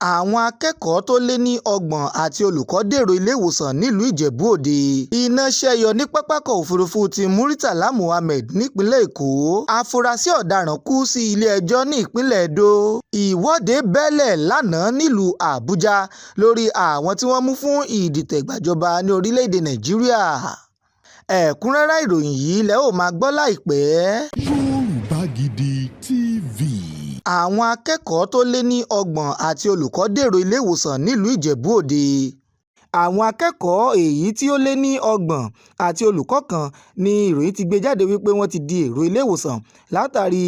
Àwọn akẹ́kọ̀ọ́ tó lé ní 30 àti olùkọ́ dèrò iléewòsàn nílùú Ijebu-Òde. Iná ṣẹ́ yọ ní Pápákọ̀ Òfurufú ti Muritàlá Muhammed nípìnlẹ̀ Èkó. Afurasí ọ̀daràn kú sí ilé-ẹjọ́ ní ìpínlẹ̀ Edo. Ìwọ́de bẹ́lẹ̀ lánàá nílùú Àbújá lórí àwọn tí wọ́n mú fún ìdìtẹ̀gbàjọba ní orílẹ̀-èdè Nàìjíríà. Ẹ̀kúnrẹ́rẹ́ ìròyìn yìí lẹ ó máa gbọ́ láìpẹ́. Yorùbá Gidi TV. Àwọn akẹ́kọ̀ọ́ tó lé ní 30 àti olùkọ́ dèrò iléewòsàn nílùú Ijebu-Òde. Àwọn akẹ́kọ̀ọ́ èyí tí ó lé ní 30 àti olùkọ́ kan ní ìròyìn ti gbé jáde wípé wọ́n ti di èrò iléewòsàn látàrí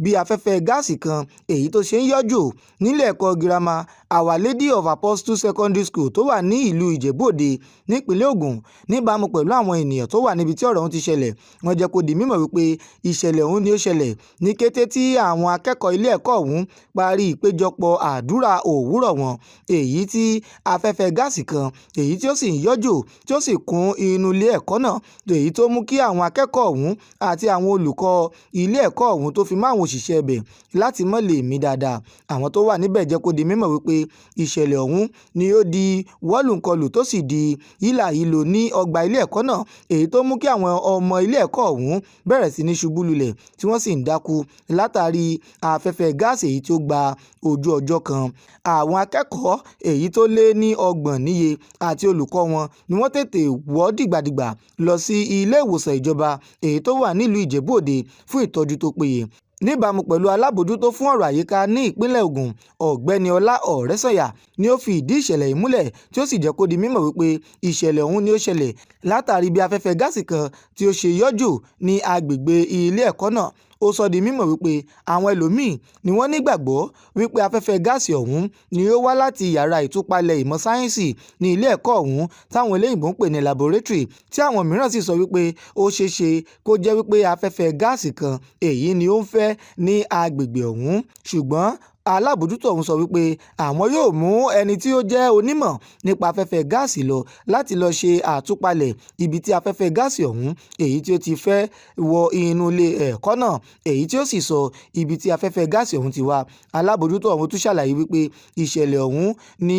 bí afẹ́fẹ́ gáàsì kan èyí tó ṣe ń yọ̀jò nílé ẹ̀kọ́ girama Our Lady of Apostles Secondary School tó wà ní ìlú Ijebu-Òde nípìnlẹ̀ Ògùn. Níbàámu pẹ̀lú àwọn ènìyàn tó wà níbi tí ọ̀rọ̀ ọ̀hún ti ṣẹlẹ̀, wọ́n jẹ́ kó di mímọ̀ wípé ìṣẹ̀lẹ̀ ọ̀hún ni ó ṣẹlẹ̀ ní kété tí àwọn akẹ́kọ̀ọ́ ilé ẹ̀kọ́ ọ̀hún parí ìpéjọpọ̀ àdúrà òwúrọ̀ wọn, èyí tí afẹ́fẹ́ gáàsì kan èyí tí ó sì ń yọ̀jò tí ó sì kún inú ilé ẹ̀kọ́ náà, èyí tó mú kí àwọn akẹ́kọ̀ọ́ ọ̀hún àti àwọn olùkọ́ ilé ẹ̀kọ́ ọ̀hún tó fi mọ́ àwọn òṣìṣẹ́ ibẹ̀ láti má lè mí dáadáa. Àwọn tó wà níbẹ̀ jẹ́ kó di mímọ̀ wípé ìṣẹ̀lẹ̀ ọ̀hún ni ó di wọ́lù-ǹ-kọlù tó sì di hílàhílo ní ọgbà ilé ẹ̀kọ́ náà, èyí tó mú kí àwọn ọmọ ilé ẹ̀kọ́ ọ̀hún bẹ̀rẹ̀ sí ní ṣubú lulẹ̀ tí wọ́n sì ń dákú látàrí afẹ́fẹ́ gáàsì èyí tí ó gba ojú ọjọ́ kan. Àwọn akẹ́kọ̀ọ́ èyí tó lé ní 30 níye àti olùkọ́ wọn ni wọ́n tètè wọ́ dìgbàdìgbà lọ sí ilé ìwòsàn ìjọba èyí tó wà nílùú Ijebu-Òde fún ìtọ́jú tó péye. Níbàámu pẹ̀lú alábòójútó fún ọ̀rọ̀ àyíká ní ìpínlẹ̀ Ògùn, Ọ̀gbẹ́ni Ọlá Ọ̀rẹ́sànyà ni ó fi ìdí ìṣẹ̀lẹ̀ yìí múlẹ̀, tí ó sì jẹ́ kó di mímọ̀ wípé ìṣẹ̀lẹ̀ ọ̀hún ni ó ṣẹlẹ̀ látàrí bí afẹ́fẹ́ gáàsì kan tí ó ṣe yọ̀jò ní agbègbè ilé ẹ̀kọ́ náà. Ó sọ di mímọ̀ wípé àwọn ẹlòmíì ni wọ́n nígbàgbọ́ wípé afẹ́fẹ́ gáàsì ọ̀hún ni ó wá láti yàrá ìtúpalẹ̀ ìmọ̀ sáyẹ́ǹsì ní ilé ẹ̀kọ́ ọ̀hún táwọn eléyìnbó ń pè ní laboratory, tí àwọn mìíràn sì sọ wípé ó ṣeéṣe kó jẹ́ wípé afẹ́fẹ́ gáàsì kan èyí ni ó ń fẹ́ ní agbègbè ọ̀hún. Ṣùgbọ́n alábòójútó ọ̀hún sọ wípé àwọn yóò mú ẹni tí ó jẹ́ onímọ̀ nípa afẹ́fẹ́ gáàsì lọ láti lọ́ọ́ ṣe àtúpalẹ̀ ibi tí afẹ́fẹ́ gáàsì ọ̀hún èyí tí ó ti fẹ́ wọ inú ilé ẹ̀kọ́ náà, èyí tí ó sì sọ ibi tí afẹ́fẹ́ gáàsì ọ̀hún ti wá. Alábòójútó ọ̀hún tún ṣàlàyé wípé ìṣẹ̀lẹ̀ ọ̀hún ni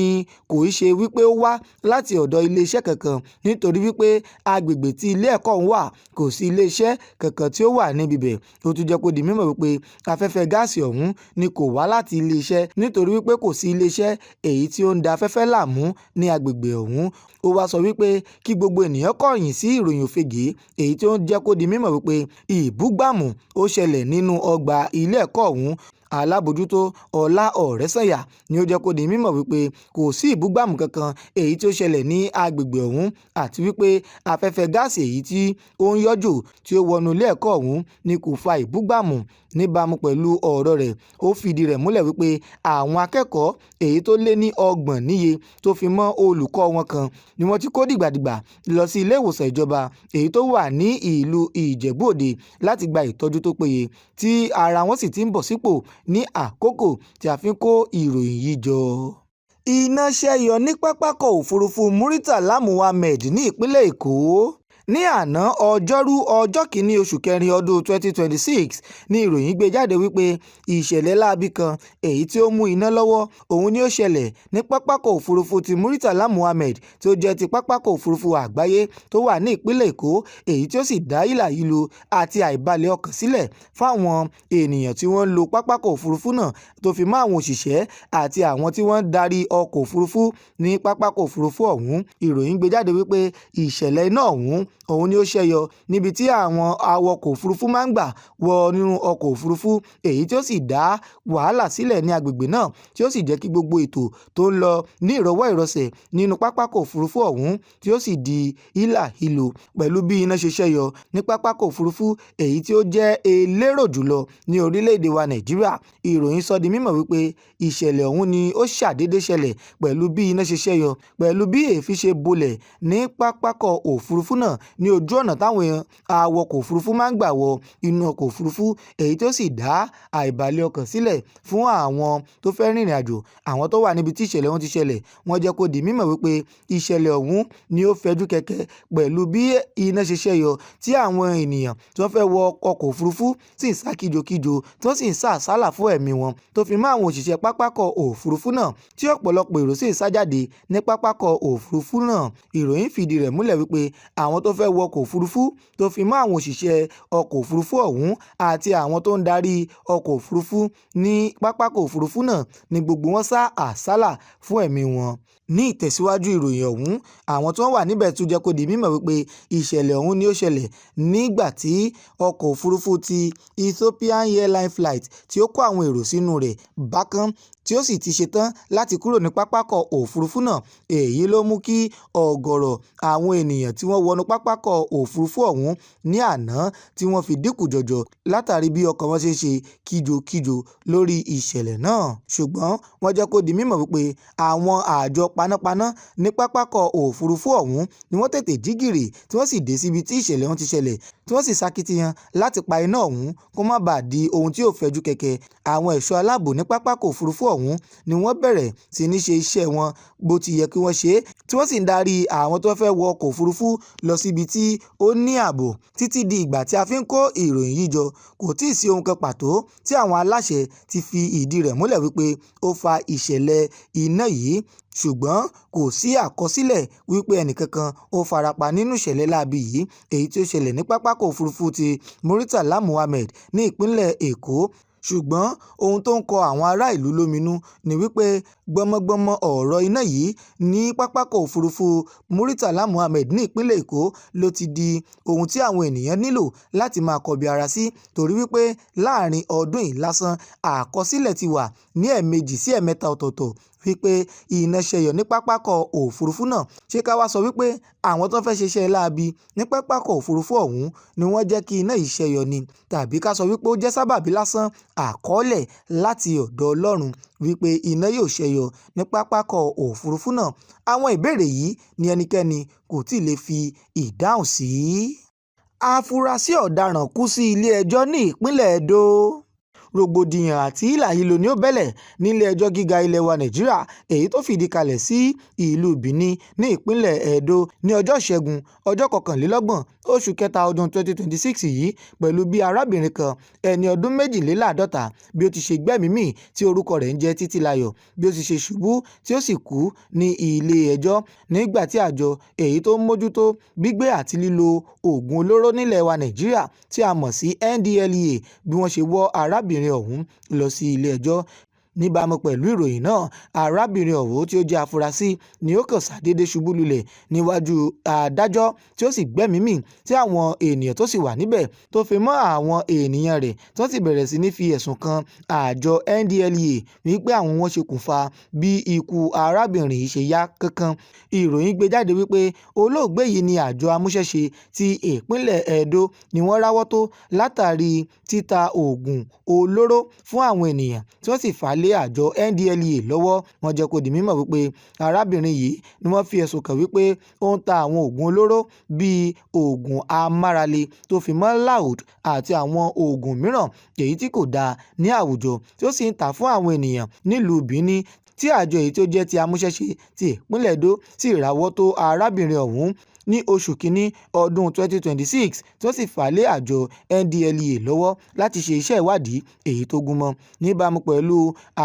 kò í ṣe wípé ó wá láti ọ̀dọ̀ iléeṣẹ́ kankan, nítorí wípé agbègbè tí ilé ẹ̀kọ́ ọ̀hún wà kò sí iléeṣẹ́ kankan tí ó wà níbi bẹ̀. Ó tún jẹ́ kó di mímọ̀ wípé afẹ́fẹ́ gáàsì ọ̀hún ni kò wá láti iléeṣẹ́, nítorí wípé kò sí iléeṣẹ́ èyí tí ó ń da afẹ́fẹ́ láàmú ní agbègbè ọ̀hún. Ó wáá sọ wípé kí gbogbo ènìyàn kọ̀yìn sí ìròyìn òfegè èyí tí ó ń jẹ́ kó di mímọ̀ wípé ìbúgbàmù ó ṣẹlẹ̀ nínú ọgbà ilé ẹ̀kọ́ ọ̀hún. Alábòójútó Ọlá Ọ̀rẹ́sànyà ni ó jẹ́ kó di mímọ̀ wípé kò sí ìbúgbàmù kankan èyí tí ó ṣẹlẹ̀ ní agbègbè ọ̀hún, àti wípé afẹ́fẹ́ gáàsì èyí tí ó ń yọ̀jò tí ó wọnú ilé ẹ̀kọ́ ọ̀hún ni kò fa ìbúgbàmù. Níbàámu pẹ̀lú ọ̀rọ̀ rẹ̀, ó fìdí rẹ̀ múlẹ̀ wípé àwọn akẹ́kọ̀ọ́ èyí tó lé ní 30 níye tó fi mọ́ olùkọ́ wọn kan ni wọ́n ti kó dìgbàdìgbà lọ sí ilé ìwòsàn ìjọba èyí tó wà ní ìlú Ijebu-Òde láti gba ìtọ́jú tó péye, tí ara wọn sì ti ń bọ̀ sípò ní àkókò tí a fi ń kó ìròyìn yìí jọ. Iná ṣẹ́ yọ ní Pápákọ̀ Òfurufú Muritàlá Muhammed ní ìpínlẹ̀ Èkó. Ní àná Ọjọ́rú, ọjọ́ kìíní oṣù kẹrin ọdún 2026 ní ìròyìn gbé jáde wípé ìṣẹ̀lẹ̀ láabi kan èyí tí ó mú iná lọ́wọ́ òun ni ó ṣẹlẹ̀ ní Pápákọ̀ Òfurufú ti Muritàlá Muhammed tí ó jẹ́ ti Pápákọ̀ Òfurufú Àgbáyé tó wà ní ìpínlẹ̀ Èkó, èyí tí ó sì dá hílàhílo àti àìbalẹ̀ ọkàn sílẹ̀ fáwọn ènìyàn tí wọ́n ń lo pápákọ̀ òfurufú náà tó fi mọ́ àwọn òṣìṣẹ́ àti àwọn tí wọ́n ń darí ọkọ̀ òfurufú ní pápákọ̀ òfurufú ọ̀hún. Ìròyìn gbé jáde wípé ìṣẹ̀lẹ̀ iná ọ̀hún òun ni ó ṣẹ́yọ níbi tí àwọn awakọ̀ òfurufú máa ń gbà wọ inú ọkọ̀ òfurufú, èyí tí ó sì dá wàhálà sílẹ̀ ní agbègbè náà, tí ó sì jẹ́ kí gbogbo ètò tó ń lọ ní ìrọwọ́ ìrọsẹ̀ nínú pápákọ̀ òfurufú ọ̀hún tí ó sì di hílàhílo pẹ̀lú bí iná ṣe ṣẹ́yọ ní pápákọ̀ òfurufú èyí tí ó jẹ́ elérò jùlọ ní orílẹ̀-èdè wa Nàìjíríà. Ìròyìn sọ di mímọ̀ wípé ìṣẹ̀lẹ̀ ọ̀hún ni ó ṣàdédé ṣẹlẹ̀ pẹ̀lú bí iná ṣe ṣẹ́yọ pẹ̀lú bí èéfín ṣe bolẹ̀ ní pápákọ̀ òfurufú náà. ní ojú ọ̀nà táwọn awakọ̀ òfurufú máa ń gbà wọ inú ọkọ̀ òfurufú, èyí tó sì dá àìbalẹ̀ ọkàn sílẹ̀ fún àwọn tó fẹ́ rìnrìn àjò. Àwọn tó wà níbi tí ìṣẹ̀lẹ̀ ọ̀hún ti ṣẹlẹ̀, wọ́n jẹ́ kó di mímọ̀ wípé ìṣẹ̀lẹ̀ ọ̀hún ni ó fẹjú kẹ̀kẹ́ pẹ̀lú bí iná ṣe ṣẹ́yọ tí àwọn ènìyàn tí wọ́n fẹ́ wọ ọkọ̀ òfurufú sì ń sá kíjokíjo, tí wọ́n sì ń sá àsálà fún ẹ̀mí wọn, tó fi mọ́ àwọn òṣìṣẹ́ pápákọ̀ òfurufú náà, tí ọ̀pọ̀lọpọ̀ èrò sì ń sá jáde ní pápákọ̀ òfurufú náà. Ìròyìn fìdí rẹ̀ múlẹ̀ wípé àwọn tó fẹ́ wọ ọkọ̀ òfurufú, tó fi mọ́ àwọn òṣìṣẹ́ ọkọ̀ òfurufú ọ̀hún àti àwọn tó ń darí ọkọ̀ òfurufú ní pápákọ̀ òfurufú náà ní gbogbo wọn sá àsálà fún ẹ̀mí wọn. Ní ìtẹ̀síwájú ìròyìn ọ̀hún, àwọn tí wọ́n wà níbẹ̀ tún jẹ́ kó di mímọ̀ wípé ìṣẹ̀lẹ̀ ọ̀hún ni ó ṣẹlẹ̀ nígbà tí ọkọ̀ òfurufú ti Ethiopian Airlines flight tí ó kó àwọn èrò sínú rẹ̀ bákan, tí ó sì ti ṣetán láti kúrò ní pápákọ̀ òfurufú náà. Èyí ló mú kí ọ̀gọ̀ọ̀rọ̀ àwọn ènìyàn tí wọ́n wọnú pápákọ̀ òfurufú ọ̀hún ní àná tí wọ́n fi dínkù jọjọ látàrí bí ọkàn wọn ṣe ń ṣe kíjokíjo lórí ìṣẹ̀lẹ̀ náà. Ṣùgbọ́n wọ́n jẹ́ kó di mímọ̀ wípé àwọn àjọ panápaná ní pápákọ̀ òfurufú ọ̀hún ni wọ́n tètè jí gìrì, tí wọ́n sì dé síbi tí ìṣẹ̀lẹ̀ ọ̀hún ti ṣẹlẹ̀, tí wọ́n sì ṣakitiyan láti pa iná ọ̀hún kó má bàa di ohun tí yóò fẹjú kẹ̀kẹ́. Àwọn ẹ̀ṣọ́ aláàbò ní pápákọ̀ òfurufú ọ̀hún ni wọ́n bẹ̀rẹ̀ sí ní ṣe iṣẹ́ wọn bó ti yẹ kí wọ́n ṣe é, tí wọ́n sì ń darí àwọn tó fẹ́ wọ ọkọ̀ òfurufú lọ síbi tí ó ní ààbò. Títí di ìgbà tí a fi ń kó ìròyìn yìí jọ, kò tíì sí ohun kan pàtó tí àwọn aláṣẹ ti fi ìdí rẹ̀ múlẹ̀ wípé ó fa ìṣẹ̀lẹ̀ iná yìí, ṣùgbọ́n kò sí àkọsílẹ̀ wípé ẹnìkankan ó farapa nínú ìṣẹ̀lẹ̀ láabi yìí, èyí tí ó ṣẹlẹ̀ ní pápákọ̀ òfurufú ti Murtala Muhammed ní ìpínlẹ̀ Èkó. Ṣùgbọ́n ohun tó ń kọ àwọn ará ìlú lóminú ni wípé gbọmọgbọmọ ọ̀rọ̀ iná yìí ní pápákọ̀ òfurufú Murtala Muhammed ní ìpínlẹ̀ Èkó ló ti di ohun tí àwọn ènìyàn nílò láti máa kọbi ara sí, torí wípé láàrin ọdún yìí lásán, àkọsílẹ̀ ti wà ní ẹ̀ẹ̀mejì sí ẹ̀ẹ̀mẹ́ta ọ̀tọ̀ọ̀tọ̀ wípé iná ṣẹyọ ní pápákọ̀ òfurufú náà. Ṣé ká wá sọ wípé àwọn tó fẹ́ ṣiṣẹ́ láabi ní pápákọ̀ òfurufú ọ̀hún ni wọ́n jẹ́ kí iná yìí ṣẹyọ ni, tàbí ká sọ wípé ó jẹ́ sábàbí lásán àkọọ́lẹ̀ láti ọ̀dọ̀ Ọlọ́run wípé iná yóò ṣẹyọ ní pápákọ̀ òfurufú náà? Àwọn ìbéèrè yìí ni ẹnikẹ́ni kò tíì lè fi ìdáhùn sí. Afurasí ọ̀daràn kú sí ilé-ẹjọ́ ní ìpínlẹ̀ Edo. Rògbòdìyàn àti hílàhílo ni ó bẹ́lẹ̀ nílé-ẹjọ́ gíga ilẹ̀ wa Nàìjíríà èyí tó fìdí kalẹ̀ sí ìlú Benin ní ìpínlẹ̀ Edo ní ọjọ́ Ìṣẹ́gun, ọjọ́ 21 oṣù kẹta ọdún 2026 yìí, pẹ̀lú bí arábìnrin kan ẹni ọdún 52 bí ó ti ṣe gbẹ́mìí mì tí orúkọ rẹ̀ ń jẹ́ Títílayọ̀, bí ó ti ṣe ṣubú tí ó sì kú ní ilé-ẹjọ́ nígbà tí àjọ èyí tó ń mójútó gbígbé àti lílo oògùn olóró nílẹ̀ wa Nàìjíríà tí a mọ̀ sí NDLEA bí wọ́n ṣe wọ́ arábìnrin ọ̀hún lọ sí ilé-ẹjọ́. Níbàámu pẹ̀lú ìròyìn náà, arábìnrin ọ̀hún tí ó jẹ́ afurasí ni ó kàn ṣàdédé ṣubú lulẹ̀ níwájú adájọ́ tí ó sì gbẹ́mìí mì, tí àwọn ènìyàn tó sì wà níbẹ̀ tó fi mọ́ àwọn ènìyàn rẹ̀ tí wọ́n sì bẹ̀rẹ̀ sí ní fi ẹ̀sùn kan àjọ NDLEA wípé àwọn wọ́n ṣokùnfà bí ikú arábìnrin yìí ṣe yá kánkán. Ìròyìn gbé jáde wípé olóògbé yìí ní àjọ amúṣẹ́ṣe ti ìpínlẹ̀ Edo ni wọ́n ráwọ́ tó látàrí títa oògùn olóró fún àwọn ènìyàn, tí wọ́n sì fà lé àjọ NDLEA lọ́wọ́. Wọ́n jẹ́ kó di mímọ̀ wípé arábìnrin yìí ni wọ́n fi ẹ̀sùn kàn wípé ó ń ta àwọn oògùn olóró bíi oògùn amárale tó fi mọ́ loud àti àwọn oògùn mìíràn èyí tí kò dáa ní àwùjọ, tí ó sì ń tà fún àwọn ènìyàn nílùú Benin, tí àjọ èyí tó jẹ́ ti amúṣẹ́ṣe ti ìpínlẹ̀ Edo sì ráwọ́ tó arábìnrin ọ̀hún ní oṣù kínní ọdún 2026, tí wọ́n sì fà lé àjọ NDLEA lọ́wọ́ láti ṣe iṣẹ́ ìwádìí èyí tó gúnmọ́. Níbàámu pẹ̀lú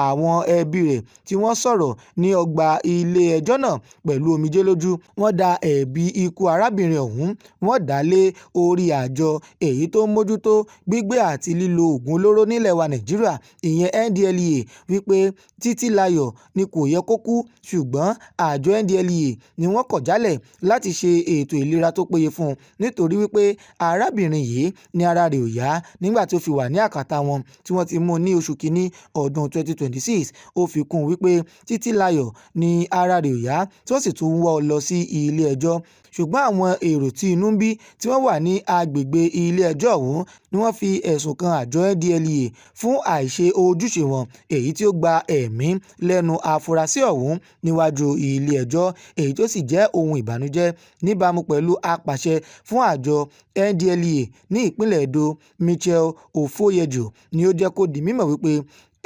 àwọn ẹbí rẹ̀ tí wọ́n sọ̀rọ̀ ní ọgbà ilé-ẹjọ́ náà pẹ̀lú omijé lójú, wọ́n da ẹ̀bi ikú arábìnrin ọ̀hún, wọ́n dà á lé orí àjọ èyí tó ń mójútó gbígbé àti lílo oògùn olóró nílẹ̀ wa Nàìjíríà, ìyẹn NDLEA, wípé Títílayọ̀ ni kò yẹ kó kú, ṣùgbọ́n àjọ NDLEA ni wọ́n kọ̀ jálẹ̀ láti ṣe ètò ìlera tó péye fún un, nítorí wípé arábìnrin yìí ní ara rẹ̀ ò yá nígbà tí ó fi wà ní àkàtà wọn tí wọ́n ti mú ní oṣù kínní ọdún 2026. Ó fi kún un wípé Títílayọ̀ ní ara rẹ̀ ò yá tí wọ́n sì tún wọ́ ọ lọ sí ilé-ẹjọ́. Ṣùgbọ́n àwọn èrò tí inú ń bí tí wọ́n wà ní agbègbè ilé-ẹjọ́ ọ̀hún ni wọ́n fi ẹ̀sùn kan àjọ NDLEA fún àìṣe ojúṣe wọn èyí tí ó gba ẹ̀mí lẹ́nu afurasí ọ̀hún níwájú ilé-ẹjọ́, èyí tó sì jẹ́ ohun ìbànújẹ́. Níbàámu Níbàámu pẹ̀lú apàṣẹ fún àjọ NDLEA ní ìpínlẹ̀ Edo, Micheal Ofoyeju, ni ó jẹ́ kó di mímọ̀ wípé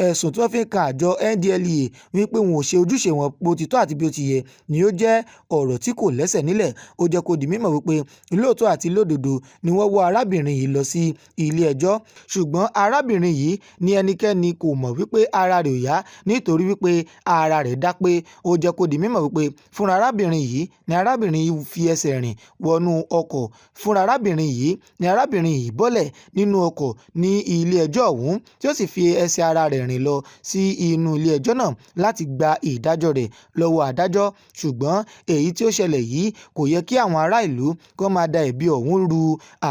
ẹ̀sùn tí wọ́n fi kan àjọ NDLEA wípé wọn ò ṣe ojúṣe wọn bó ti tọ́ àti bí ó ti yẹ ni ó jẹ́ ọ̀rọ̀ tí kò lẹ́sẹ̀ nílẹ̀. Ó jẹ́ kó di mímọ̀ wípé lóòótọ́ àti lódodo ni wọ́n wọ́ arábìnrin yìí lọ sí ilé ẹjọ́, ṣùgbọ́n arábìnrin yìí ní ẹnikẹ́ni kò mọ̀ wípé ara rẹ̀ ò yá nítorí wípé ara rẹ̀ dá pé. Ó jẹ́ kó di mímọ̀ wípé fúnra arábìnrin yìí ni arábìnrin yìí fi ẹsẹ̀ rìn wọnú ọkọ̀, fúnra arábìnrin yìí ni arábìnrin yìí bọ́lẹ̀ nínú ọkọ̀ ní ilé ẹjọ́ ọ̀hún, tí ó sì fi ẹsẹ̀ ara rẹ̀ rìn lọ sí inú ilé ẹjọ́ náà láti gba ìdájọ́ rẹ̀ lọ́wọ́ adájọ́. Ṣùgbọ́n èyí tí ó ṣẹlẹ̀ yìí kò yẹ kí àwọn ará ìlú kí wọ́n máa da ẹ̀bi ọ̀hún ru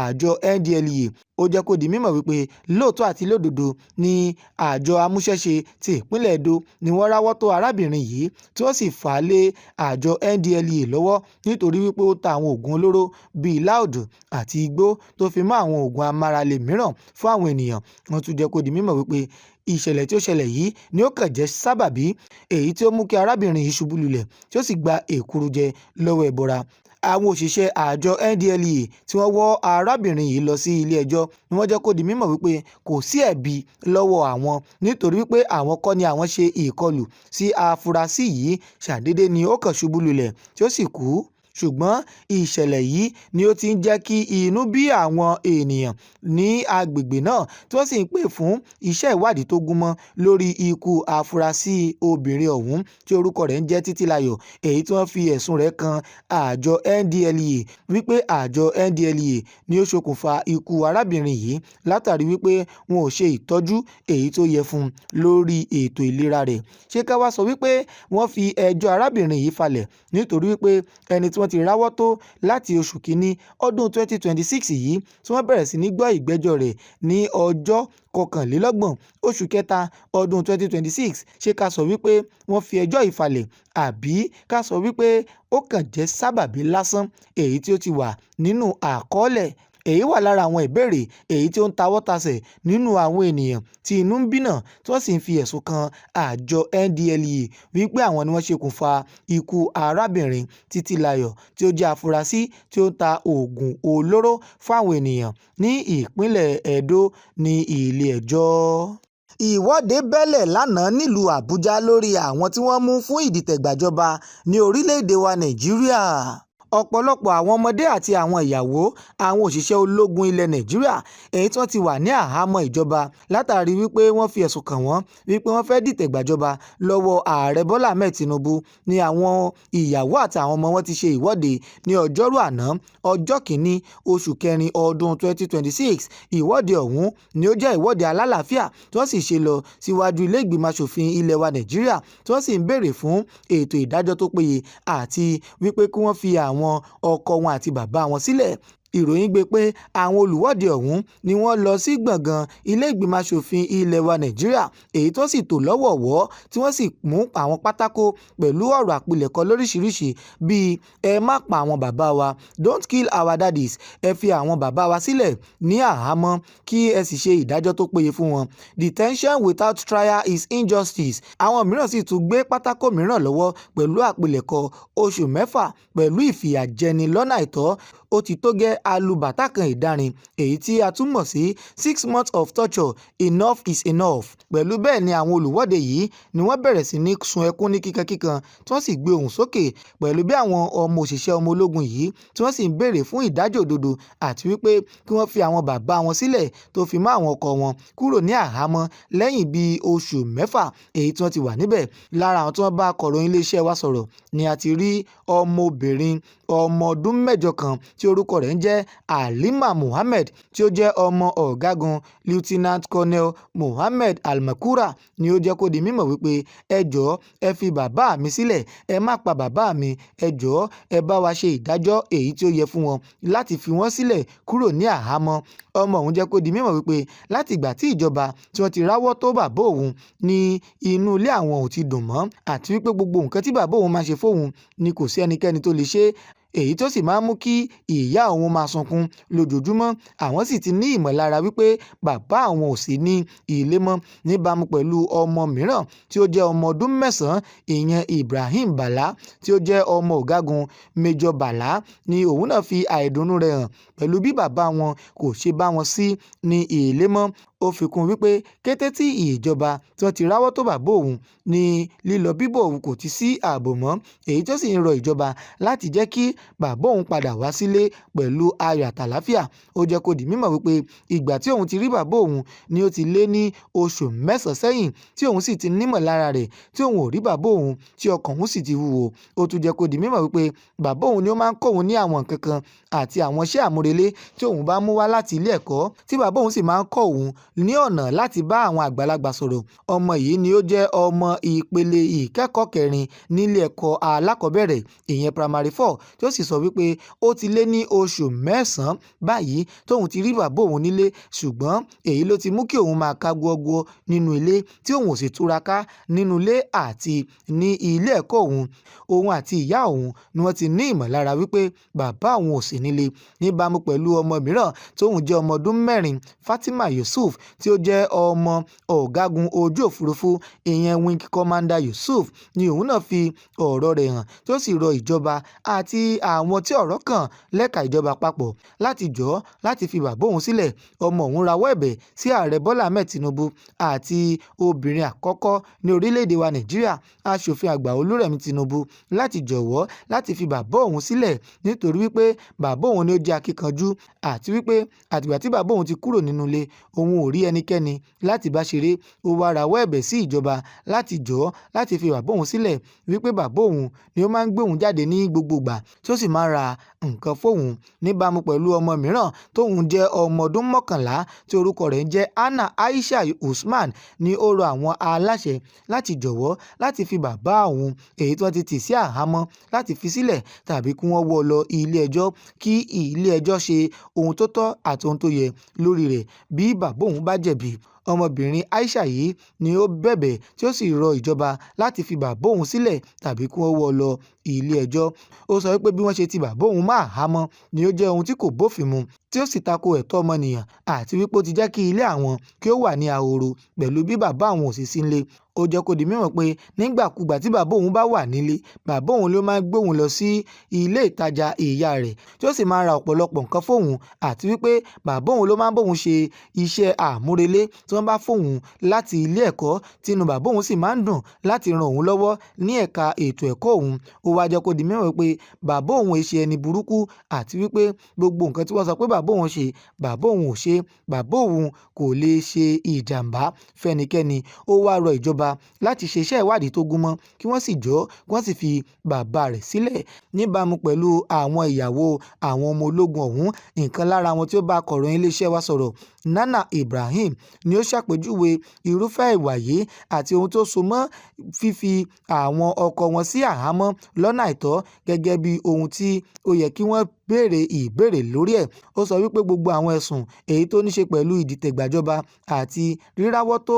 àjọ NDLEA. Ó jẹ́ kó di mímọ̀ wípé lóòótọ́ àti lódodo ni àjọ amúṣẹ́ṣe ti ìpínlẹ̀ Edo ni wọ́n ráwọ́ tó arábìnrin yìí, tí wọ́n sì fà á lé àjọ NDLEA lọ́wọ́ nítorí wípé ó ta àwọn oògùn olóró bíi láòdù àti igbó tó fi mọ́ àwọn oògùn amárale mìíràn fún àwọn ènìyàn. Wọ́n tún jẹ́ kó di mímọ̀ wípé ìṣẹ̀lẹ̀ tí ó ṣẹlẹ̀ yìí ni ó kàn jẹ́ sábàbí èyí tí ó mú kí arábìnrin yìí ṣubú lulẹ̀, tí ó sì gba èkuru jẹ lọ́wọ́ ẹbọra. Àwọn òṣìṣẹ́ àjọ NDLEA tí wọ́n wọ́ arábìnrin yìí lọ sí ilé ẹjọ́ ni wọ́n jẹ́ kó di mímọ̀ wípé kò sí ẹ̀bi lọ́wọ́ àwọn, nítorí wípé àwọn kọ́ ni àwọn ṣe ìkọlù sí afurasí yìí, ṣàdédé ni ó kàn ṣubú lulẹ̀ tí ó sì kú. Ṣùgbọ́n ìṣẹ̀lẹ̀ yìí ni ó ti ń jẹ́ kí inú bí àwọn ènìyàn ní agbègbè náà, tí wọ́n sì ń pè fún iṣẹ́ ìwádìí tó gúnmọ́ lórí ikú afurasí obìnrin ọ̀hún tí orúkọ rẹ̀ ń jẹ́ Títílayọ̀, èyí tí wọ́n fi ẹ̀sùn rẹ̀ kan àjọ NDLEA wípé àjọ NDLEA ni ó ṣokùnfà ikú arábìnrin yìí látàrí wípé wọn ò ṣe ìtọ́jú èyí tó yẹ fún un lórí ètò ìlera rẹ̀. Ṣé ká wá sọ wípé wọ́n fi ẹjọ́ arábìnrin yìí falẹ̀ nítorí wípé ẹni tí wọ́n ti ráwọ́ tó láti oṣù kínní ọdún 2026 yìí, tí wọ́n bẹ̀rẹ̀ sí ní gbọ́ ìgbẹ́jọ́ rẹ̀ ní ọjọ́ 21 oṣù kẹta ọdún 2026, ṣé ká sọ wípé wọ́n fi ẹjọ́ yìí falẹ̀, àbí ká sọ wípé ó kàn jẹ́ sábàbí lásán èyí tí ó ti wà nínú àkọọ́lẹ̀? Èyí wà lára àwọn ìbéèrè èyí tí ó ń tawọ́-tasẹ̀ nínú àwọn ènìyàn tí inú ń bí náà, tí wọ́n sì ń fi ẹ̀sùn kan àjọ NDLEA wípé àwọn ni wọ́n ṣokùnfà ikú arábìnrin Títílayọ̀ tí ó jẹ́ afurasí tí ó ń ta oògùn olóró fáwọn ènìyàn ní ìpínlẹ̀ Edo ní ilé ẹjọ́. Ìwọ́de bẹ́lẹ̀ lánàá nílùú Àbújá lórí àwọn tí wọ́n mú fún ìdìtẹ̀gbàjọba ní orílẹ̀-èdè wa Nàìjíríà. Ọ̀pọ̀lọpọ̀ àwọn ọmọdé àti àwọn ìyàwó àwọn òṣìṣẹ́ ológun ilẹ̀ Nàìjíríà èyí tí wọ́n ti wà ní àhámọ́ ìjọba látàrí wípé wọ́n fi ẹ̀sùn kàn wọ́n wípé wọ́n fẹ́ dìtẹ̀ gbàjọba lọ́wọ́ Ààrẹ Bọ́lá Ahmed Tinubu ní àwọn ìyàwó àti àwọn ọmọ wọn ti ṣe ìwọ́de ní ọjọ́rú àná, ọjọ́ kìíní oṣù kẹrin ọdún 2026. Ìwọ́de ọ̀hún ni ó jẹ́ ìwọ́de alálàáfíà tí wọ́n sì ṣe lọ síwájú ilé ìgbìmọ̀ asòfin ilẹ̀ wa Nàìjíríà, tí wọ́n sì ń béèrè fún ètò ìdájọ́ tó péye àti wípé kí wọ́n fi àwọn ọkọ wọn àti bàbá wọn sílẹ̀. Ìròyìn gbé pé àwọn olùwọ́de ọ̀hún ni wọ́n lọ sí gbọ̀ngàn ilé ìgbìmọ̀ asòfin ilẹ̀ wa Nàìjíríà, èyí tí wọ́n sì tò lọ́wọ̀ọ̀wọ́, tí wọ́n sì mú àwọn pátákó pẹ̀lú ọ̀rọ̀ àpilẹ̀kọ lóríṣiríṣi bíi "Ẹ má pa àwọn bàbá wa", "Don't kill our daddies", "Ẹ fi àwọn bàbá wa sílẹ̀ ní àhámọ́ kí ẹ sì ṣe ìdájọ́ tó péye fún wọn", "Detention without trial is injustice". Àwọn mìíràn sì tún gbé pátákó mìíràn lọ́wọ́ pẹ̀lú àpilẹ̀kọ "Oṣù mẹ́fà pẹ̀lú ìfìyàjẹni lọ́nà àìtọ́ ó ti tó gẹ́, alùbàtà kan ìdarin", èyí tí a tún mọ̀ sí "Six months of torture, enough is enough". Pẹ̀lú bẹ́ẹ̀ ni àwọn olùwọ́de yìí ni wọ́n bẹ̀rẹ̀ sí ní sun ẹkún ní kíkankíkan, tí wọ́n sì gbé ohùn sókè pẹ̀lú bí àwọn ọmọ òṣìṣẹ́ ọmọ ológun yìí tí wọ́n sì ń béèrè fún ìdájọ́ òdodo àti wípé kí wọ́n fi àwọn bàbá wọn sílẹ̀ tó fi mọ́ àwọn ọkọ wọn kúrò ní àhámọ́ lẹ́yìn bíi oṣù 6 èyí tí wọ́n ti wà níbẹ̀. Lára àwọn tí wọ́n bá akọ̀ròyìn iléeṣẹ́ wa sọ̀rọ̀ ni a ti rí ọmọbìnrin ọmọ ọdún 8 kan tí orúkọ rẹ̀ ń jẹ́ Halima Mohammed, tí ó jẹ́ ọmọ ọ̀gágun Lieutenant Colonel Mohammed Almakura, ni ó jẹ́ kó di mímọ̀ wípé ẹ jọ̀ọ́, ẹ fi bàbá mi sílẹ̀, ẹ má pa bàbá mi, ẹ jọ̀ọ́, ẹ bá wa ṣe ìdájọ́ èyí tí ó yẹ fún wọn láti fi wọ́n sílẹ̀ kúrò ní àhámọ́. Ọmọ ọ̀hún jẹ́ kó di mímọ̀ wípé láti ìgbà tí ìjọba tí wọ́n ti ráwọ́ tó bàbá òun ní inú ilé àwọn ò ti dùn mọ́, àti wípé gbogbo nǹkan tí bàbá òun máa ṣe fóun ni kò sí ẹnikẹ́ni tó lè ṣe. Èyí tó sì máa ń mú kí ìyá òun máa sunkún lójoojúmọ́. Àwọn sì ti ní ìmọ̀lára wípé bàbá àwọn ò sí ní ilé mọ́. Níbàámu pẹ̀lú ọmọ mìíràn tí ó jẹ́ ọmọ ọdún 9, ìyẹn Ibrahim Bala, tí ó jẹ́ ọmọ ọ̀gágun Major Bala, ni òun náà fi àìdùnnú rẹ̀ hàn pẹ̀lú bí bàbá wọn kò ṣe bá wọn sí ní ilé mọ́. Ó fi kún wípé kété tí ìjọba tí wọ́n ti ráwọ́ tó bàbá òun ní lílọ bíbọ̀ òun kò ti sí ààbò mọ́, èyí tó sì ń rọ ìjọba láti jẹ́ kí bàbá òun padà wá sílé pẹ̀lú ayọ̀ àtàlàáfíà. Ó jẹ́ kó di mímọ̀ wípé ìgbà tí òun ti rí bàbá òun ni ó ti lé ní oṣù 9 sẹ́yìn, tí òun sì ti nímọ̀ lára rẹ̀ tí òun ò rí bàbá òun, tí ọkàn òun sì ti wúwo. Ó tún jẹ́ kó di mímọ̀ wípé bàbá òun ni ó máa ń kọ́ òun ní àwọn nǹkan kan àti àwọn iṣẹ́ àmúrelé tí òun bá mú wá láti ilé ẹ̀kọ́, tí bàbá òun sì máa ń kọ́ òun ní ọ̀nà láti bá àwọn àgbàlagbà sọ̀rọ̀. Ọmọ yìí ni ó jẹ́ ọmọ ìpele ìkẹ́kọ̀ọ́ kẹrin nílé ẹ̀kọ́ alákọ̀ọ́bẹ̀rẹ̀, ìyẹn primary four, tí ó sì sọ wípé ó ti lé ní oṣù 9 báyìí tóun ti rí bàbá òun nílé, ṣùgbọ́n èyí ló ti mú kí òun máa ká gbọ́gbọ́ nínú ilé, tí òun ò sì túraká nínú ilé àti ní ilé ẹ̀kọ́ òun. Òun àti ìyá òun ni wọ́n ti ní ìmọ̀lára wípé bàbá òun ò sí nílé. Níbàámu pẹ̀lú ọmọ mìíràn tóun jẹ́ ọmọ ọdún 4, Fatima Yusuf, tí ó jẹ́ ọmọ ọ̀gágun ojú òfurufú, ìyẹn Wing Commander Yusuf, ni òun náà fi ọ̀rọ̀ rẹ̀ hàn, tí ó sì rọ ìjọba àti àwọn tí ọ̀rọ̀ kàn lẹ́ka ìjọba àpapọ̀ láti jọ̀ọ́ láti fi bàbá òun sílẹ̀. Ọmọ òun rawọ́ ẹ̀bẹ̀ sí Ààrẹ Bọ́lá Ahmed Tinubu àti obìnrin àkọ́kọ́ ní orílẹ̀-èdè wa Nàìjíríà, Aṣòfin àgbà Olúrẹ̀mí Tinubu, láti jọ̀wọ́ láti fi bàbá òun sílẹ̀, nítorí wípé bàbá òun ni ó jẹ́ akíkanjú, àti wípé àtìgbà tí bàbá òun ti kúrò nínú ilé, òun ò rí ẹnikẹ́ni láti bá ṣeré. Ó wá rawọ́ ẹ̀bẹ̀ sí ìjọba láti jọ̀ọ́ láti fi bàbá òun sílẹ̀, wípé bàbá òun ni ó máa ń gbé òun jáde ní gbogbo ìgbà, tí ó sì máa ń ra nǹkan fóun. Níbàámu pẹ̀lú ọmọ mìíràn tóun jẹ́ ọmọ ọdún 11, tí orúkọ rẹ̀ ń jẹ́ Anna Aisha Usman, ni ó rọ àwọn aláṣẹ láti jọ̀wọ́ láti fi bàbá òun, èyí tí wọ́n ti tì sí àhámọ́, láti fi sílẹ̀ tàbí kí wọ́n wọ́ ọ lọ ilé ẹjọ́, kí ilé ẹjọ́ ṣe ohun tó tọ́ àti ohun tó yẹ lórí rẹ̀ bí bàbá òun bá jẹ̀bi. Ọmọbìnrin Aisha yìí ni ó bẹ̀bẹ̀ tí ó sì rọ ìjọba láti fi bàbá òun sílẹ̀ tàbí kí wọ́n wọ́ ọ lọ ilé ẹjọ́. Ó sọ wípé bí wọ́n ṣe ti bàbá òun mọ́ àhámọ́ ni ó jẹ́ ohun tí kò bófin mu, tí ó sì tako ẹ̀tọ́ ọmọnìyàn, àti wípé ó ti jẹ́ kí ilé àwọn kí ó wà ní ahoro pẹ̀lú bí bàbá àwọn ò sì sí nílé. Ó jẹ́ kó di mímọ̀ pé nígbàkúgbà tí bàbá òun bá wà nílé, bàbá òun ló máa ń gbé òun lọ sí ilé ìtajà ìyá rẹ̀, tí ó sì máa ń ra ọ̀pọ̀lọpọ̀ nǹkan fóun, àti wípé bàbá òun ló máa ń bóun ṣe iṣẹ́ àmúrelé tí wọ́n bá fóun láti ilé ẹ̀kọ́, tí inú bàbá òun sì máa ń dùn láti ran òun lọ́wọ́ ní ẹ̀ka ètò ẹ̀kọ́ òun. Ó wá jẹ́ kó di mímọ̀ wípé bàbá òun è ṣe ẹni burúkú, àti wípé gbogbo nǹkan tí wọ́n sọ pé bàbá òun ṣe, bàbá òun ò ṣe, bàbá òun kò lè ṣe ìjàǹbá fẹ́nikẹ́ni. Ó wá rọ ìjọba láti ṣe iṣẹ́ ìwádìí tó gúnmọ́, kí wọ́n sì jọ̀ọ́ kí wọ́n sì fi bàbá rẹ̀ sílẹ̀. Níbàámu pẹ̀lú àwọn ìyàwó àwọn ọmọ ológun ọ̀hún, ìkan lára wọn tí ó bá akọ̀ròyìn iléeṣẹ́ wa sọ̀rọ̀, Nana Ibrahim, ni ó ṣàpèjúwe irúfẹ́ ìwà yìí àti ohun tó so mọ́ fífi àwọn ọkọ wọn sí àhámọ́ lọ́nà àìtọ́ gẹ́gẹ́ bí ohun tí ó yẹ kí wọ́n béèrè ìbéèrè lórí ẹ̀. Ó sọ wípé gbogbo àwọn ẹ̀sùn èyí tó ní ṣe pẹ̀lú ìdìtẹ̀gbàjọba àti ríráwọ́ tó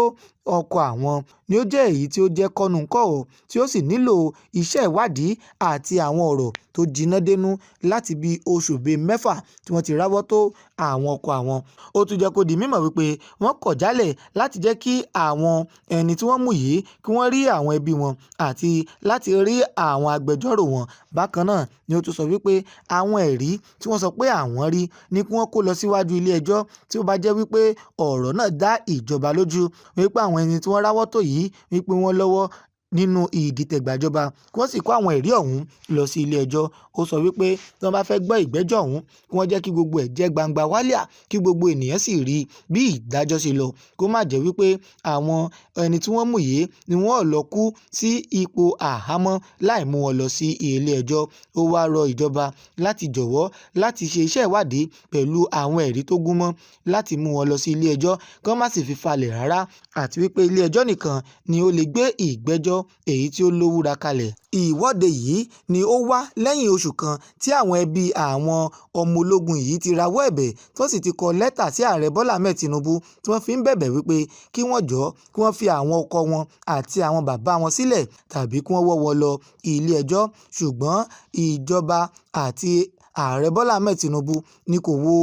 ọkọ àwọn ni ó jẹ́ èyí tí ó jẹ́ kọ́nu-ńkọ́ọ̀, tí ó sì nílò iṣẹ́ ìwádìí àti àwọn ọ̀rọ̀ tó jiná dénú láti bí oṣù bíi 6 tí wọ́n ti ráwọ́ tó àwọn ọkọ àwọn. Ó tún jẹ́ kó di mímọ̀ wípé wọ́n kọ̀ jálẹ̀ láti jẹ́ kí àwọn ẹni tí wọ́n mú yìí kí wọ́n rí àwọn ẹbí wọn àti láti rí àwọn agbẹjọ́rò wọn. Bákan náà ni ó tún sọ wípé àwọn ẹ̀rí tí wọ́n sọ pé àwọn rí ni kí wọ́n kó lọ síwájú ilé ẹjọ́, tí ó bá jẹ́ wípé ọ̀rọ̀ náà dá ìjọba lójú wípé àwọn ẹni tí wọ́n ráwọ́ tó yìí wípé wọ́n lọ́wọ́ nínú ìdìtẹ̀gbàjọba, kí wọ́n sì kó àwọn ẹ̀rí ọ̀hún lọ sí ilé ẹjọ́. Ó sọ wípé tí wọ́n bá fẹ́ gbọ́ ìgbẹ́jọ́ ọ̀hún, kí wọ́n jẹ́ kí gbogbo ẹ̀ jẹ́ gbangba wálíà, kí gbogbo ènìyàn sì rí bí ìdájọ́ ṣe lọ, kó má jẹ́ wípé àwọn ẹni tí wọ́n mú yìí ni wọ́n ó lọ kú sí ipò àhámọ́ láì mú wọn lọ sí ilé ẹjọ́. Ó wá rọ ìjọba láti jọ̀wọ́ láti ṣe iṣẹ́ ìwádìí pẹ̀lú àwọn ẹ̀rí tó gúnmọ́ láti mú wọn lọ sí ilé ẹjọ́, kí wọ́n má sì fi falẹ̀ rárá, àti wípé ilé ẹjọ́ nìkan ni ó lè gbé ìgbẹ́jọ́. Ìdájọ́ èyí tí ó lówúra kalẹ̀. Ìwọ́de yìí ni ó wá lẹ́yìn oṣù kan tí àwọn ẹbí àwọn ọmọ ológun yìí ti rawọ́ ẹ̀bẹ̀, tí wọ́n sì ti kọ lẹ́tà sí Ààrẹ Bọ́lá Ahmed Tinubu, tí wọ́n fi ń bẹ̀bẹ̀ wípé kí wọ́n jọ̀ọ́, kí wọ́n fi àwọn ọkọ wọn àti àwọn bàbá wọn sílẹ̀ tàbí kí wọ́n wọ́ wọn lọ ilé ẹjọ́. Ṣùgbọ́n ìjọba àti Ààrẹ Bọ́lá Ahmed Tinubu ni kò wo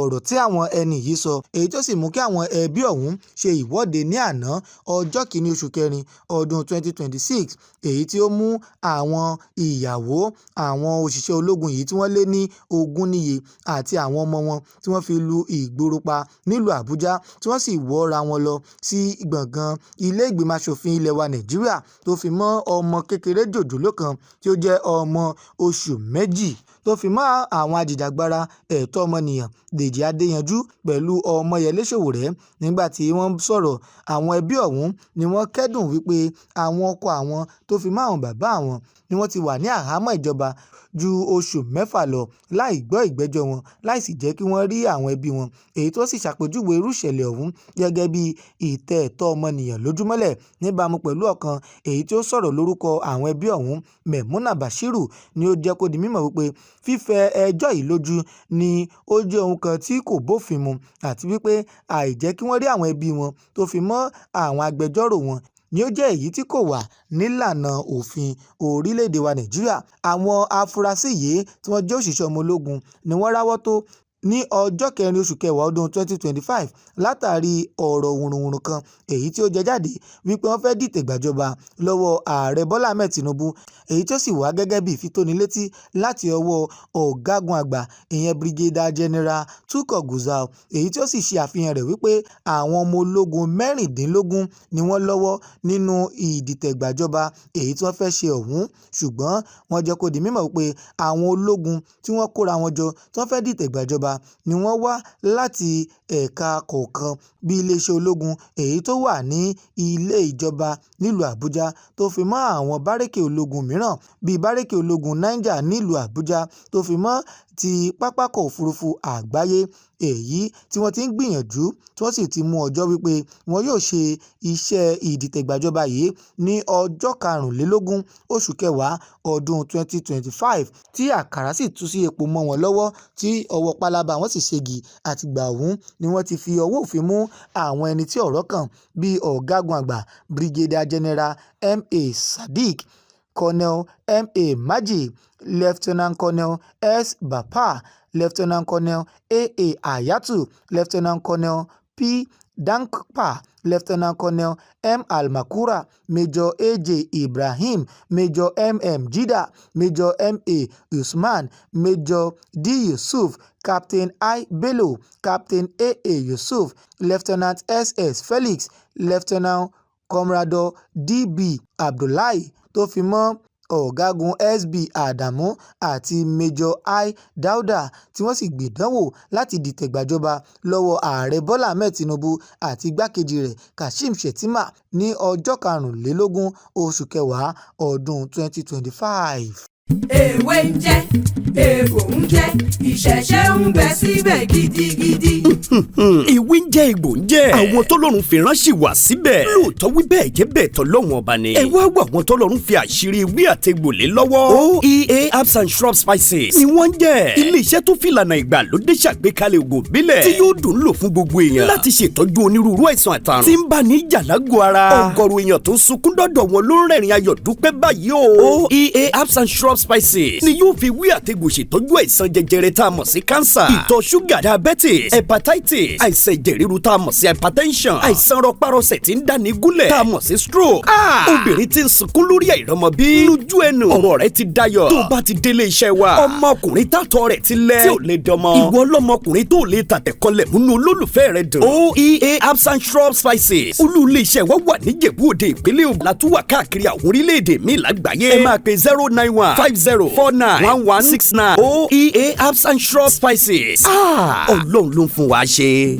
ọ̀rọ̀ tí àwọn ẹni yìí sọ, èyí tó sì mú kí àwọn ẹbí ọ̀hún ṣe ìwọ́de ní àná, ọjọ́ kìíní oṣù kẹrin ọdún 2026, èyí tí ó mú àwọn ìyàwó àwọn òṣìṣẹ́ ológun yìí tí wọ́n lé ní 20 níye àti àwọn ọmọ wọn tí wọ́n fi lu ìgboro pa nílùú Àbújá, tí wọ́n sì wọ́ra wọn lọ sí gbọ̀ngàn ilé ìgbìmọ̀ asòfin ilẹ̀ wa Nàìjíríà, tó fi mọ́ ọmọ kékeré jòjòló kan tí ó jẹ́ ọmọ oṣù 2, tó fi mọ́ àwọn ajìjàgbara ẹ̀tọ́ ọmọnìyàn Dèjì Adéyanjú pẹ̀lú Ọmọyẹlé Sowore. Nígbà tí wọ́n ń sọ̀rọ̀, àwọn ẹbí ọ̀hún ni wọ́n kẹ́dùn wípé àwọn ọkọ àwọn tó fi mọ́ àwọn bàbá àwọn ni wọ́n ti wà ní àhámọ́ ìjọba ju oṣù 6 lọ láì gbọ́ ìgbẹ́jọ́ wọn, láì sì jẹ́ kí wọ́n rí àwọn ẹbí wọn, èyí tó sì ṣàpèjúwe irú ìṣẹ̀lẹ̀ ọ̀hún gẹ́gẹ́ bí ìtẹ̀ ẹ̀tọ́ ọmọnìyàn lójúmọ́lẹ̀. Níbàámu pẹ̀lú ọ̀kan èyí tí ó sọ̀rọ̀ lórúkọ àwọn ẹbí ọ̀hún, Maimuna Bashiru, ni ó jẹ́ kó di mímọ̀ wípé fífẹ ẹjọ́ yìí lójú ni ó jẹ́ ohun kan tí kò bófin mu, àti wípé àìjẹ́ kí wọ́n rí àwọn ẹbí wọn tó fi mọ́ àwọn agbẹjọ́rò wọn ni ó jẹ́ èyí tí kò wà nílànà òfin orílẹ̀-èdè wa Nàìjíríà. Àwọn afurasí yìí tí wọ́n jẹ́ òṣìṣẹ́ ọmọ ológun ni wọ́n ráwọ́ tó ní ọjọ́ kẹrin oṣù kẹwàá ọdún 2025 látàrí ọ̀rọ̀ wùrùwùrù kan èyí tí ó jẹ jáde wípé wọ́n fẹ́ dìtẹ̀ gbàjọba lọ́wọ́ Ààrẹ Bọ́lá Ahmed Tinubu, èyí tí ó sì wá gẹ́gẹ́ bí ìfitónilétí láti ọwọ́ ọ̀gágun àgbà, ìyẹn Brigadier General Tukur Gusau, èyí tí ó sì ṣe àfihàn rẹ̀ wípé àwọn ọmọ ológun 16 ni wọ́n lọ́wọ́ nínú ìdìtẹ̀gbàjọba èyí tí wọ́n fẹ́ ṣe ọ̀hún. Ṣùgbọ́n wọ́n jẹ́ kó di mímọ̀ wípé àwọn ológun tí wọ́n kóra wọn jọ tí wọ́n fẹ́ dìtẹ̀gbàjọba ni wọ́n wá láti ẹ̀ka kọ̀ọ̀kan bíi iléeṣẹ́ ológun èyí tó wà ní ilé ìjọba nílùú Àbújá, tó fi mọ́ àwọn bárẹ́kì ológun mìíràn bíi bárẹ́kì ológun Niger nílùú Àbújá, tó fi mọ́ ti pápákọ̀ òfurufú àgbáyé, èyí tí wọ́n ti ń gbìyànjú tí wọ́n sì ti mú ọjọ́ wípé wọn yóò ṣe iṣẹ́ ìdìtẹ̀gbàjọba yìí ní ọjọ́ 25 oṣù kẹwàá ọdún 2025, tí àkàrà sì tú sí epo mọ́ wọn lọ́wọ́, tí ọwọ́ pálábá wọn sì ṣégi. Àtìgbà ọ̀hún ni wọ́n ti fi ọwọ́ òfin mú àwọn ẹni tí ọ̀rọ̀ kàn bíi ọ̀gágun àgbà Brigadier General M.A. Sadiq, Colonel M.A. Maji, Lieutenant Colonel S. Bappa, Lieutenant Colonel A.A. Hayatu, Lieutenant Colonel P. Dankwa, Lieutenant Colonel M. Almakura, Major A.J. Ibrahim, Major M.M. Jida, Major M.A. Usman, Major D. Yusuf, Captain I. Bello, Captain A.A. Yusuf, Lieutenant S.S. Felix, Lieutenant Commodore D.B. Abdullahi, tó fi mọ́ ọ̀gágun S.B. Adamu àti Major I. Dauda, tí wọ́n sì gbìdánwò láti dìtẹ̀ gbàjọba lọ́wọ́ Ààrẹ Bọ́lá Ahmed Tinubu àti igbákejì rẹ̀ Kashim Shettima ní ọjọ́ 25 oṣù kẹwàá ọdún 2025. Èwe ń jẹ́, èèbò ń jẹ́, ìṣẹ̀ṣẹ̀ ń bẹ síbẹ̀ gidigidi. Ìwé ń jẹ́, egbò ń jẹ́, àwọn tọ́lọ́run fi ránṣẹ́ wá síbẹ̀. Lóòótọ́, wí bẹ́ẹ̀ jẹ́ bẹ́ẹ̀, tọ́lọ́run ọba ni. Ẹ wá wọ àwọn tọ́lọ́run fi àṣírí ewé àtegbò lé lọ́wọ́. OEA Herbs and Shrub Spices ni wọ́n ń jẹ́. Ilé-iṣẹ́ tó fìlànà ìgbàlódé ṣàgbékalẹ̀ ògùn ìbílẹ̀ tí yóò dùn lò fún gbogbo èèyàn láti ṣètọ́jú onírúurú àìsàn àtàrùn tí ń bá ní jàlágò ara. Ọ̀gọ̀rọ̀ èèyàn tó ń sunkún dọ́dọ̀ wọn ló ń rẹ̀rìn ayọ̀ dúpẹ́ báyìí o. OEA Herbs and Shrub Spices ni yóò fi wí àtegbò ṣètọ́jú àìsàn jẹjẹrẹ tá a mọ̀ sí cancer, ìtọ̀ ṣúgà, diabetes, hepatitis, àìsàn ẹ̀jẹ̀ ríru tá a mọ̀ sí hypertension, àìsàn rọpárọsẹ̀ tí ń dáni gúnlẹ̀ tá a mọ̀ sí stroke. Obìnrin tí ń sunkún lórí àìrọ́mọbí, lójú ẹnu ọ̀rọ̀ rẹ̀ ti dayọ̀ tó bá ti délé iṣẹ́ wa. Ọmọkùnrin tàtọ̀ rẹ̀ ti lẹ̀ tí ò lè dọmọ, ìwọ ọlọ́mọkùnrin tó lè tàtẹ̀kọlẹ̀ múnú olólùfẹ́ rẹ̀ dùn. OEA Herbs and Shrub Spices, olú ilé iṣẹ́ wa wà níjẹ̀bú Òde, ìpínlẹ̀ Ògùn, látúwà káàkiri àwọn orílẹ̀-èdè míì lágbàáyé. Ẹ máa pe 09150491169. OEA Herbs and Shrub Spices, ọlọ́run ló ń fún wa ṣe.